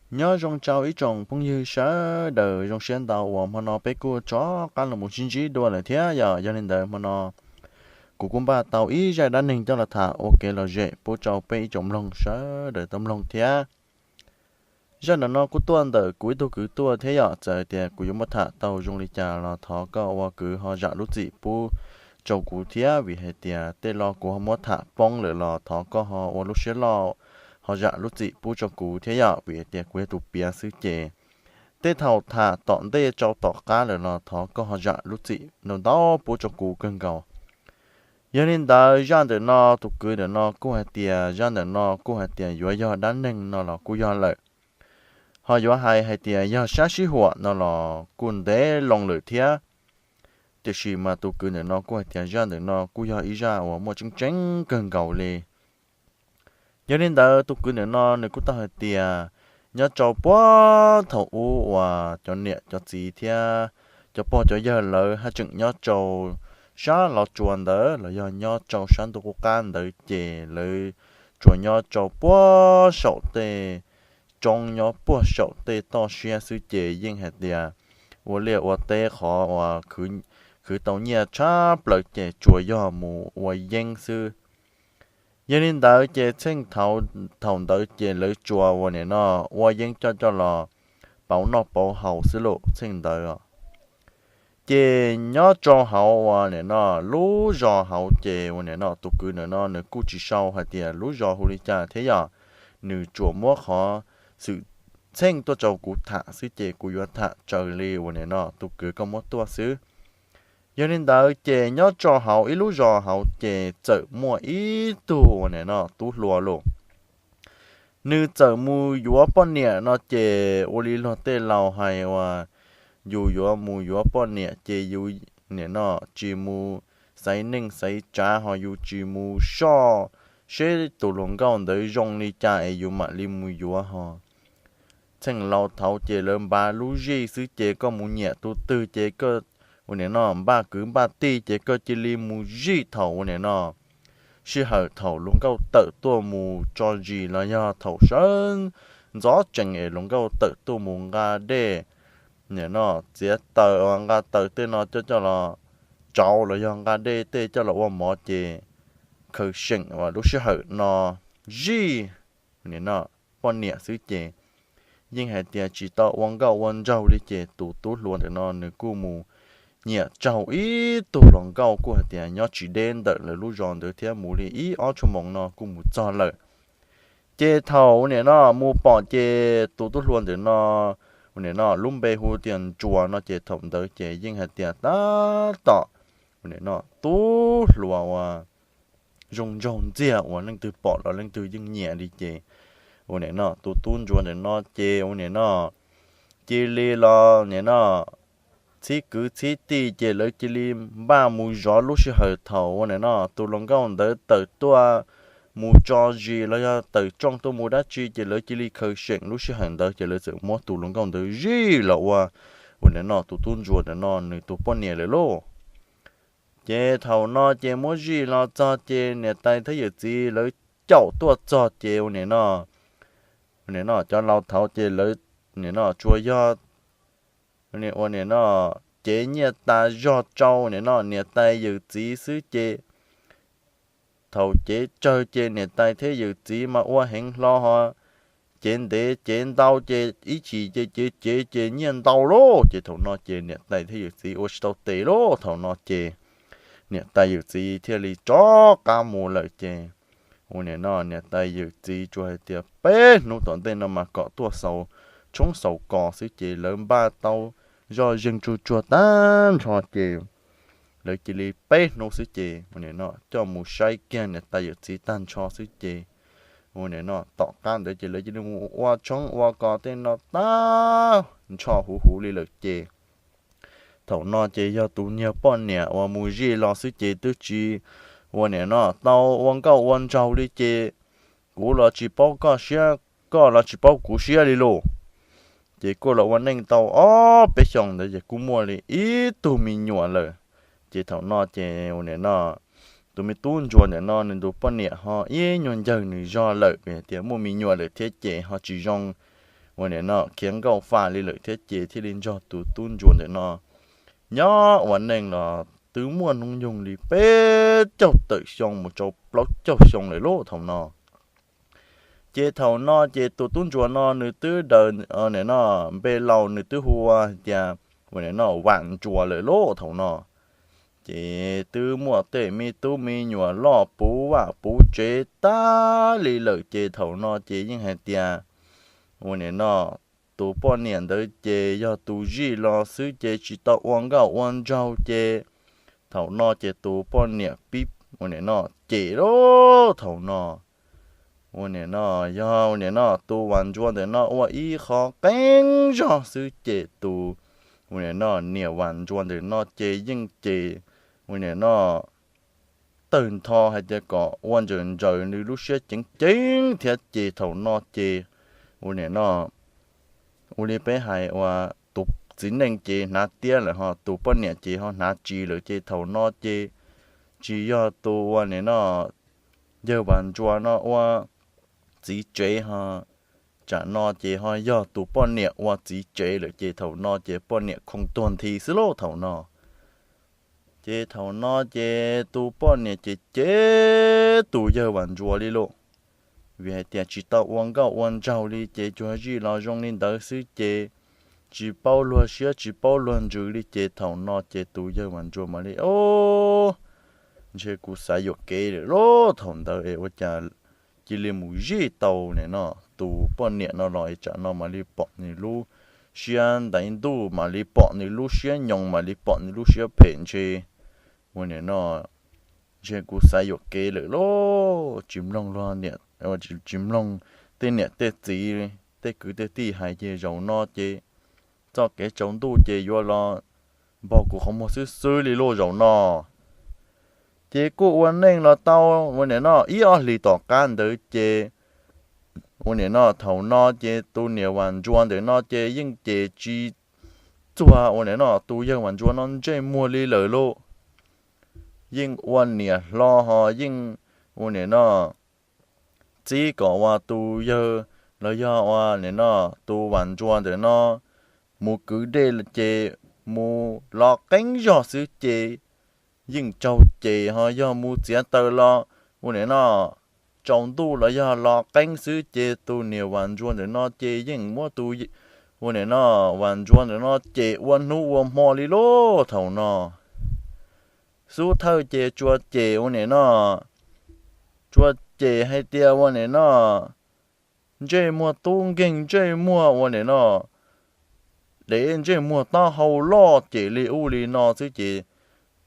Nyob zoo rau ib tsoom phooj ywg sawv daws, zoo siab ntau uas hmo no peb kuj rov qab los mus sib ntsib dua lawm thiab yom. Yog li ntawd hmo no kuv kuj npaj tau ib zaj dab neeg coj los tham ua kev lom zem pub rau peb ib tsoom mloog sawv daws tau mloog thiab. Zaj ntawm no kuj tuaj ntawm kuv ib tug kwv tuaj thiab yom. Txawm tias kuv yuav muab tham tau zoo li cas los thov koj ua kwv ho zam lub txim pub rau kuv thiab, vim hais tias tej lo kuv ho muab tham poob lawm los thov koj ho ua lub siab loj ho zam lub txim pub rau kuv thiab yom, vim hais tias kuv yog tus piav xwb ces tej thaum tham tom ntej rau tom qab lawm los thov koj ho zam lub txim ntau ntau pub rau kuv kawg nkaus. Yog li ntawd zaj ntawm no tus kwv ntawm no kuj hais tias zaj ntawm no kuj hais tias yuav yog dab neeg no los kuj yog lawm, ho yuav hais hais tias yog sab sib huam no los kuj ntev loo lawm thiab. Tiam sis mas tus kwv ntawm no kuj hais tias zaj ntawm no kuj yog ib zaj uas muaj tseeb tseeb kawg nkaus li. Yog li ntawd tus kwv ntawm no nws kuj tau hais tias nyob rau puag thaum ub uas cov niam cov txiv thiab cov pog cov yawg lawv haj tseem nyob rau sab los tsuas ntawd los yog nyob rau sab ntuj qub qab ntawd ces lawv tsuas nyob rau puag saum tej roob nyob puag saum tej toj siab xwb ces yeej hais tias ua liaj ua teb qhov uas khwv tau nyiaj tshaj plaws ces tsuas yog mus ua yeeb xwb. Yog li ntawd ces txheej thaum ntawd ces lawv tsuas ua nim no ua yeeb coj coj los pauv noj pauv haus xwb lauj txheej ntawd. Ces nyob rau hauv ua nim no lub zos hauv ces ua nim no tus kwv ntawm no nws kuj tsis sau hais tias lub zos hu li cas thiab yog nws tsuas muab qhov xwm txheej tuaj rau kuv tham xwb ces kuv yuav tham raws li ua nim no tus kwv koj muab tuaj xwb. Yog li ntawd ces nyob rau hauv ib lub zos hauv ces txawm muaj ib tug ua nim no tub hluas lauj. Nws txawm mus yuav poj niam no ces ua li luag tej laus hais uas yus yuav mus yuav poj niam ces yus nim no tsis mus xaiv neej xaiv tsav ho yus tsis mus soj seb tus hluas nkauj ntawd zoo li cas es yus mam li mus yuav ho. Txheej laus thaud ces lawv npav lub zij xwb ces koj mus nyiam tus twg ces koj ua nim no npaj kwv npaj tij ces koj cia li mus zij thaum ua nim no sij hawm thaum hluas nkauj tawm tuaj mus tso zis los yog thaum sawv ntxov tsees es hluas nkauj tawm tuaj mus nqa dej nim no txiav taws nqa taws tej no coj coj los tsauv los yog nqa dej tej coj los ua mov ces khaws seem uas lub sij hawm no zij nim no poj niam xwb ces yeej hais tias tsis tau ua nkauj ua nraug li ces tus tub hluas ntawm no nws kuj mus nyiam raug ib tug hluas nkauj kuj hais tias nyob tsis deb ntawm lawv lub zos ntawd thiab mus li ib ob tshuaj moos no kuj mus txog lawm. Ces thaum ua nim no mus pom ces tus tub hluas ntawm no ua nim no lub npe hu tias Ntsuas no ces thaum ntawd ces yeej hais tias tab tom ua nim no tub hluas uas zoo nraug ntxiag uas leej twg pom los leej twg yeej nyiam li ces ua nim no tus tub Ntsuas ntawm no ces ua nim no cia li los nim no txhib kwv txhib tij ces lawv cia li npaj mus zov lub sij hawm thaum ua nim no tus hluas nkauj ntawd tawm tuaj mus tso zis los yog tawm rooj tuaj mus dab tsi ces lawv cia li khaws seem lub sij hawm ntawd ces lawv txawm muab tus hluas nkauj ntawd zij los ua ua nim no tus tub Ntsuas ntawm no nws tus poj niam lawm lauj. Ces thaum no ces muab zij los txog ces niam tais thiab yawm txiv lawv caum tuaj txog ces ua nim no ua nim no cov laus thaud ces lawv nim no tsuas yog ua nim no cev nyiaj tas zog rau nim no niam tais yawm txiv xwb ces thaum cev tsawg ces niam tais thiab yawm txiv mas ua heev hlo ho cev ntev cev ntau ces ib chim ces cev cev ces nyiaj ntau lauj ces thaum no ces niam tais thiab yawm txiv ua tsis tau tes lauj thaum no ces niam tais yawm txiv thiaj li rov qab mus lawm ces ua nim no niam tais yawm txiv tsuas hais tias peb hnub tom ntej no mas kom tuaj xaus tshoob xaus kos xwb ces lawv npaj tau zoj zeeg tsuag tsuag tag nrho ces lawv cia li peb hnub xwb ces ua nim no coj mus saib kiag niam tais yawm txiv tag nrho xwb ces ua nim no tom qab ntawd ces lawv cia li mus ua tshoob ua kos tej no tag nrho huv huv li lawm ces thaum no ces yog tus niag poj niam uas mus zij los xwb ces twb tsis ua nim no tau ua nkauj ua nraug li ces kuv los tsis paub koj siab, koj los tsis paub kuv siab li lauj. Ces kuj los ua neej tau ob peb xyoos ntawd ces kuj muaj li ib tug me nyuam lawm. Ces thaum no ces ua nim no tus me tub Ntsuas ntawm no nws tus poj niam ho ib nyuag ncawg nws zog lawm vim tias muaj me nyuam lawm thiab ces ho tsis zoo ua nim no khiav nkauj faj li lawm thiab ces thiaj li nrog tus tub ntsuag ntawm no nyob ua neej los twb muaj hnub nyoog li peb caug tawm xyoo mus rau plaub caug xyoo lawm lauj thaum no. Ces thaum no ces tus tub ntsuag no nws twb daws nim no npe laus nws twb hu ua hais tias ua nim no Vam Ntsuag lawm lauj thaum no. Ces twb muaj tej me tub me nyuam loj puv vaj puv tsev tag li lawm ces thaum no ces yeej hais tias ua nim no tus poj niam ntawd ces yog tus zij los xwb ces tsis tau ua nkauj ua nraug ces thaum no ces tus poj niam pib ua nim no cem lauj thaum no. Ua nim no yog ua nim no tus Vam Ntsuag ntawm no ua ib qho qeeb zog xwb ces tus ua nim no niam Vam Ntsuag ntawm no ces yeej ces ua nim no tawg ntho hais tias kom ua ntsaws ntsaws nws lub siab ceev ceev thiab ces thaum no ces ua nim no ua li peb hais uas tus txiv neej ces hnav tiab lawm ho tus poj niam ces ho hnav tsis lawm ces thaum no ces tsis yog tus ua nim no yawg Vam Ntsuag no ua txiv tsev ho tsam no ces ho yog tus poj niam ua txiv tsev lawm ces thaum no ces poj niam khoo tuag nthi xwb lauj thaum no. Ces thaum no ces tus poj niam ces cem tus yawg Vam Ntsuag li lauj, vim hais tias tsis tau ua nkauj ua nraug li ces cuag zij los zoo li ntawd xwb ces tsis paub luag siab tsis paub luag ntsws li ces thaum no ces tus yawg Vam Ntsuag mam li o ntshe kuv xav yuam kev lawm lauj thaum ntawd es ua cas cia li mus zij tau nim no tus poj niam no los es tsam no mam li pom nws lub siab ntev ntuj mam li pom nws lub siab nyoos mam li pom nws lub siab phem ntshe ua nim no ntshe kuv xav yuam kev lawm lauj tsis mloog luag niam tsis mloog tej niam tej txiv tej kwv tej tij hais ces zaum no ces txoj kev tsaus ntuj ces yuav los npog kuv qhov muag xwb xwb li lauj zaum no. Ces kuj ua neej los tau ua nim no ib ob hlis tom qab ntawd ces ua nim no thaum no ces tus niam Vam Ntsuag ntawm no ces yeej ces tsis txuag ua nim no tus yawg Vam Ntsuag no ntsej muag li lawm lauj. Yeej ua niam hlo ho yeej ua nim no txib kom ua tus yawg los yog ua nim no tus Vam Ntsuag ntawm no mus kwv dej ces mus los qeeb zog xwb ces yeej tsaug ces ho yog mus txiav taws los ua nim no tsaus ntuj los yog los qeeb xwb ces tus niam Vam Ntsuag ntawm no ces yeej muab tus ua nim no Vam Ntsuag ntawm no ces ua hnub ua hmo li lauj thaum no. Xub thawj ces tsuas cem ua nim no, tsuas cem hais tias ua nim no ntsej muag tub nkeeg ntsej muag ua nim no dev ntsej muag taub hau loj cem li ub li no xwb ces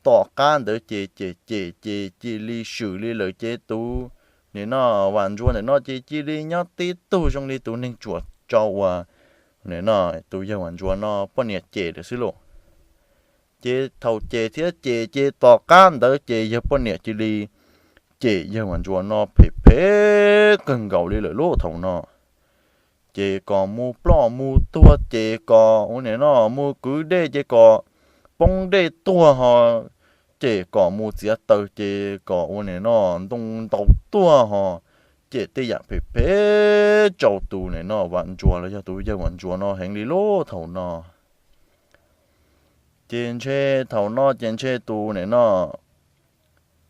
tom qab ntawd ces cem cem ces cia li swm li lawm ces tus nim no Vam Ntsuag ntawm no ces cia li nyob tib tug zoo li tus neeg tsuam tso uas nim no tus yawg Vam Ntsuag no poj niam cem lawm xwb lauj. Ces thaum cem thiab cem ces tom qab ntawd ces yawg poj niam cia li cem yawg Vam Ntsuag no phem phem kawg nkaus li lawm lauj thaum no. Ces kom mus ploj mus tuag ces kom ua nim no mus kwv dej ces kom poob dej tuag ho, ces kom mus txiav taws ces kom ua nim no ntoo ntaus tuag ho, ces tej yam phem phem rau tus nim no Vam Ntsuag los yog tus yawg Vam Ntsuag no heev li lauj thaum no. Ces ntshe thaum no ces ntshe tus nim no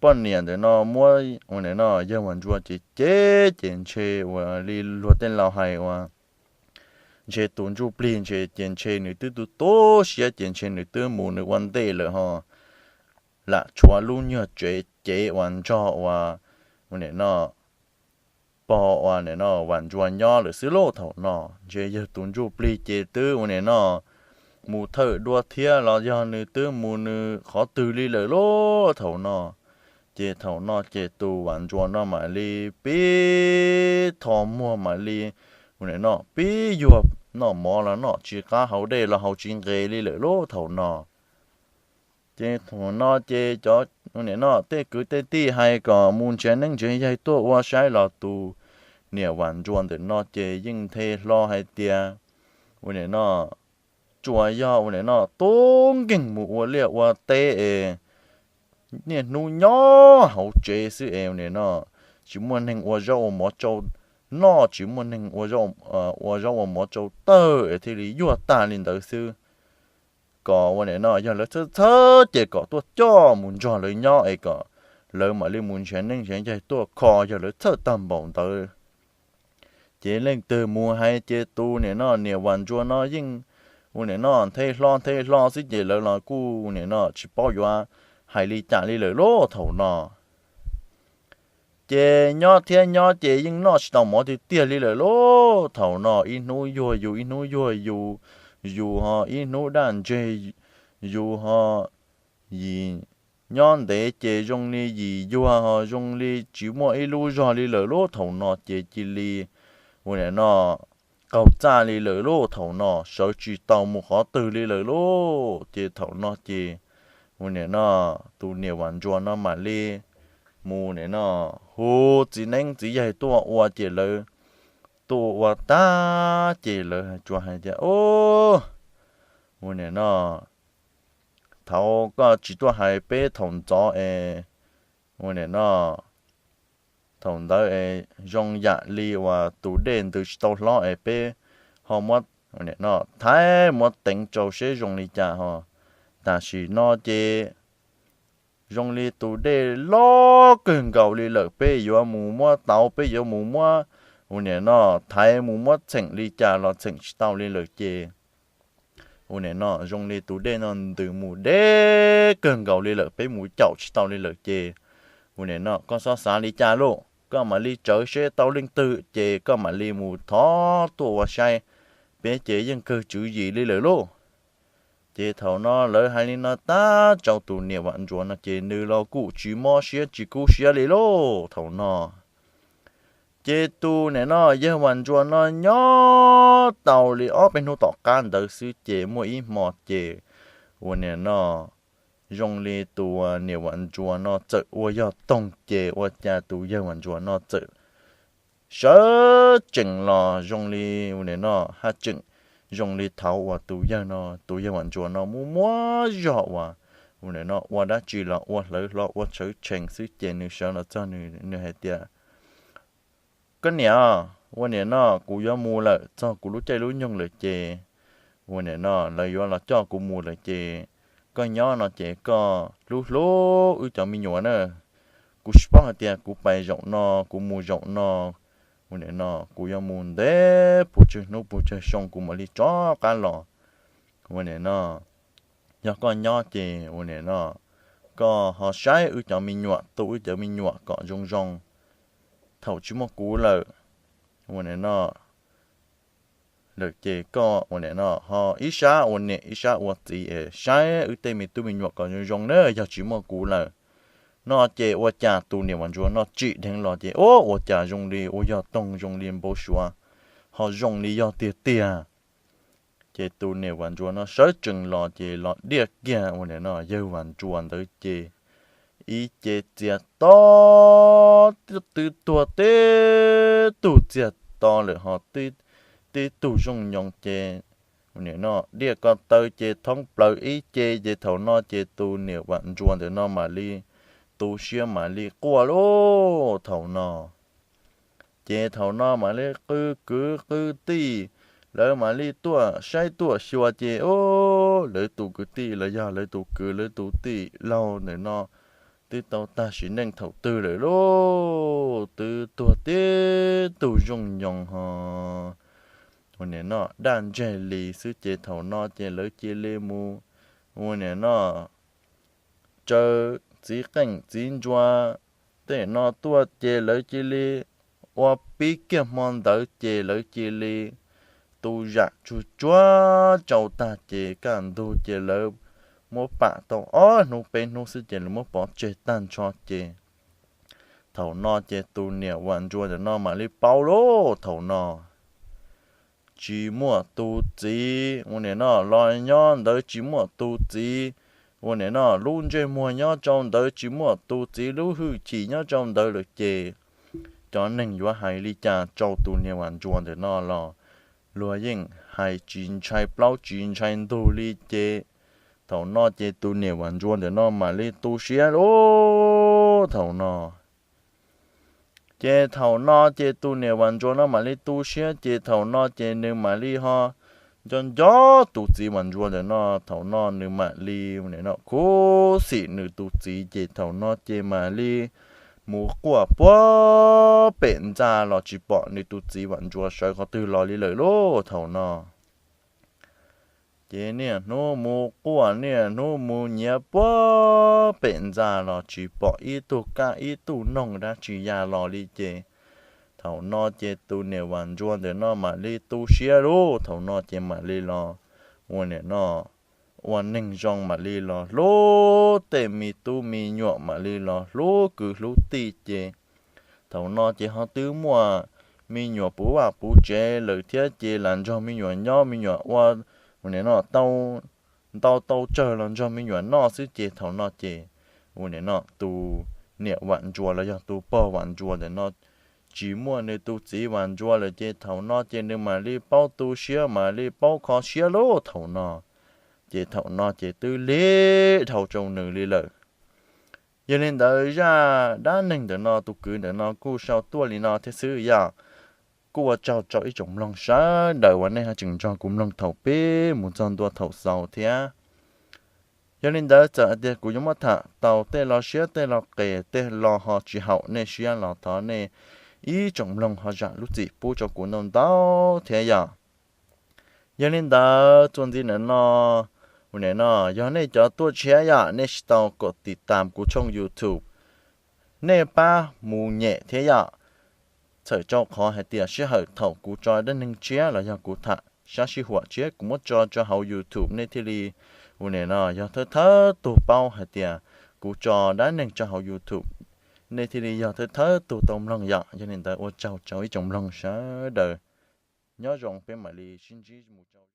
poj niam ntawm no muab ua nim no yawg Vam Ntsuag ces cem ces ntshe ua li luag tej laus hais uas ntshe tus ntsuj plig ntshe ces ntshe nws twb tu tu siab ces ntshe nws twb mus nws ua ntej lawm ho lam tshuav lub nyuag tsev cev uas nrog uas ua nim no pog ua nim no Vam Ntsuag nyob lawm xwb lauj thaum no. Ntshe yawg tus ntsuj plig ces twb ua nim no mus thawj dua thiab los yog nws twb mus nws qhov twg li lawm lauj thaum no. Ces thaum no ces tus Vam Ntsuag no mam li pib tho muag mam li ua nim no pib yuag noj mov los noj tsis qab haus dej los haus tsis nqes li lawm lauj thaum no. Ces thaum no ces cov ua nim no tej kwv tej tij hais kom mus nrhiav neeb nrhiav yaig tuaj ua saib los tus niam Vam Ntsuag ntawm no ces yeej nthe hlo hais tias ua nim no tsuas yog ua nim no tub nkeeg mus ua liaj ua teb es niaj hnub nyob hauv tsev xwb es ua nim no tsis muaj neeg ua zaub ua mov rau noj tsis muaj neeg ua zaub ua mov tsau tawg es thiaj li yuag tag li ntawd xwb. Kom ua nim no yog lawv txhawj txhawj ces kom tuaj coj mus nrog lawv nyob es kom lawv mam li mus nrhiav neej nrhiav yaig tuaj kho yog lawv txhawj tag npaum ntawd. Ces leej twg mus hais ces tus nim no niam Vam Ntsuag no yeej ua nim no nthe hlo nthe hlo xwb ces lawv los kuj nim no tsis paub yuav hais li cas li lawm lauj thaum no. Ces nyob thiab nyob ces yeej noj tsis tau mov tiag tiag li lawm lauj thaum no. Ib hnub yuag yus, ib hnub yuag yus, yus ho ib hnub daj ntseg yus ho. Yim nyob ntev ces zoo li yim yuag ho zoo li tsis muaj ib lub zog li lawm lauj thaum no ces cia li ua nim no qaug txaj li lawm lauj thaum no, sawv tsis tau mus qhov twg li lawm lauj. Ces thaum no ces ua nim no tus niam Vam Ntsuag no mam li mus nim no hu txiv neeb txiv yaig tuaj ua ces lawv tuaj ua tag ces lawv tsuas hais tias, Ub, ua nim no thaum koj tsis tuaj hais peb thaum ntxov es ua nim no thaum ntawd es zoo yam li uas tus dej ntws tsis tau hlob es peb ho muab nim no thaiv muab teev rau seb zoo li cas ho. Tam sim no ces zoo li tus dej loj kawg nkaus li lawm, peb yuav mus muab tauv, peb yuav mus muab ua nim no thaiv mus muab txheem li cas los txheem tsis tau li lawm ces ua nim no zoo li tus dej no ntws mus deb kawg nkaus li lawm, peb mus caum tsis tau li lawm ces ua nim no koj xob xav li cas lauj, koj mam li tsawv seb tau leej twg ces koj mam li mus thov tuaj ua saib, peb ces yeej kawg tswv yim li lawm lauj. Ces thaum no lawv hais li no tag rau tus niam Vam Ntsuag no ces nws los kuj tsis mob siab tsis kub siab li lauj thaum no. Ces tus nim no yawg Vam Ntsuag no nyob tau li ob peb hnub tom qab ntawd xwb ces muaj ib hmo ces ua nim no zoo li tus niam Vam Ntsuag no txawm ua yog toog ces ua cas tus yawg Vam Ntsuag no txawm sawv tsees los zoo li ua nim no haj tseem zoo li thaud uas tus yawg no, tus yawg Vam Ntsuag no muaj muaj zog uas ua nim no ua dab tsi los ua hlawv hlo ua tshawv tshee xwb ces nws sawv los txog nws hais tias, Koj niam, ua nim no kuv yuav mus lawm, txog kuv lub caij lub nyoog lawm ces ua nim no lawv yuav los coj kuv mus lawm ces koj nyob no ces koj hlub hlub wb cov me nyuam na. Kuv tsis paub hais tias kuv pais zaum no kuv mus zaum no, ua nim no kuv yuav mus ntev puas tsawg hnub puas tsawg xyoo kuv mam li rov qab los. Ua nim no yog koj nyob ces ua nim no koj ho saib wb cov me nyuam, tu wb cov me nyuam kom zoo zoo. Thaum tsis muaj kuv lawm, ua nim no lawm ces koj ua nim no ho ib sab ua niam ib sab ua txiv es saib wb tej me tub me nyuam kom zoo zoo na, yog tsis muaj kuv lawm. No ces ua cas tus niam Vam Ntsuag no tsim dheev los ces ua cas zoo li ua yog toog zoo li npau suav, ho zoo li yog tiag tiag. Ces tus niam Vam Ntsuag no sawv tsees los ces los diaj kiag ua nim no yawg Vam Ntsuag ntawd ces ib ce txias to, twb tuag tib tug txias to lawm ho tib tug zooj nyoos ces ua nim no diaj ko taw ces thoob plaws ib ce ces thaum no ces tus niam Vam Ntsuag ntawm no mam li tu siab mam li quaj lauj thaum no. Ces thaum no mam li qw kwv qw tij, lawv mam li tuaj saib tuaj xyuas ces lawv tus kwv tij los yog lawv tus kwv lawv tus tij laug ntawm no twb tau tag sim neej thaum twg lawm lauj, twb tuag tib tug zooj nyoos ho ua nim no daj ntseg li xwb ces thaum no ces lawv cia li mus ua nim no tsaws txiv qeej txiv ntsua tej no tuaj ces lawv cia li ua pib kiag hmo ntawd ces lawv cia li tu zam tsuag tsuag tsau tag ces kaj ntug ces lawv muab pam tau ob hnub peb hnub xwb ces lawv muab pov tseg tag nrho ces thaum no ces tus niam Vam Ntsuag ntawm no mam li paub lauj thaum no tsis muaj tus txiv ua nim no los nyob ntawd tsis muaj tus txiv, ua nim no lub ntsej muag nyob rau ntawd tsis muaj tus txiv lub hwj chim nyob rau ntawd lawm ces cov neeg yuav hais li cas rau tus niam Vam Ntsuag ntawm no los luag yeej hais tsis ntshai plaub tsis ntshai ntug li ces thaum no ces tus niam Vam Ntsuag ntawm no mam li tu siab lauj thaum no. Ces thaum no ces tus niam Vam Ntsuag no mam li tu siab, ces thaum no ces nws mam li ho nco nco tus txiv Vam Ntsuag ntawm no. Thaum no nws mam li nim no khuv xim nws tus txiv, ces thaum no ces mam li mus quaj puag pem ntxa los tsis pom nws tus txiv Vam Ntsuag sawv qhov twg los li lawm lauj. Thaum no ces niaj hnub mus quaj niaj hnub mus nyiav puag pem ntxa los tsis pom ib tug kaj ib tug noog dab tsi ya los li ces thaum no ces tus niam Vam Ntsuag ntawm no mam li tu siab lauj. Thaum no ces mam li los ua nim no ua neeg zoo, mam li los hlub tej me tub me nyuam, mam li los hlub kwv hlub tij. Ces thaum no ces ho twb muaj me nyuam puv vaj puv tsev lawm thiab, ces lam nrog me nyuam nyob, me nyuam ua nim no tau ntau tau tsawg los nrog me nyuam noj xwb. Ces thaum no ces ua nim no tus niam Vam Ntsuag los yog tus pog Vam Ntsuag ntawm no tsis muaj nws tus txiv Vam Ntsuag lawm, ces thaum no ces nws mam li paub tu siab, mam li paub kho siab lauj. Thaum no ces thaum no ces twb lig dhau rau nws li lawm. Yog li ntawd zaj dab neeg ntawm no tus kwv ntawm no kuj sau tuaj li no thiab xwb yom. Kuj ua tsaug rau ib tsoom mloog sawv daws uas nej ho tseem nrog kuv mloog thaum pib mus txog ntua thaum xaus thiab. Yog li ntawd txawm hais tias kuv yuav muab tham tau tej lo siab tej lo qes tej lo ho tsis haum nej siab los thov nej ib tsoom mloog ho zam lub txim pub rau kuv ntau ntau thiab yom. Yog li ntawd txuas ntxiv ntawm no, ua nim no yog nej cov tuaj tshiab yom, nej tsis tau kom tiv tam kuv tshooj YouTube, nej pab mus nyem thiab yom. Txhawm rau qhov hais tias sij hawm thaum kuv tso dab neeg tshiab los yog kuv tham sab sij huam tshiab kuv muab tso rau hauv YouTube, nej thiaj li ua nim no yog thawj thawj tug paub hais tias kuv tso dab neeg rau hauv YouTube, nej thiaj li yog thawj thawj tug tau mloog yom. Yog li ntawd ua tsaug rau ib tsoom mloog sawv daws. Nyob zoo, peb mam li sib ntsib mus rau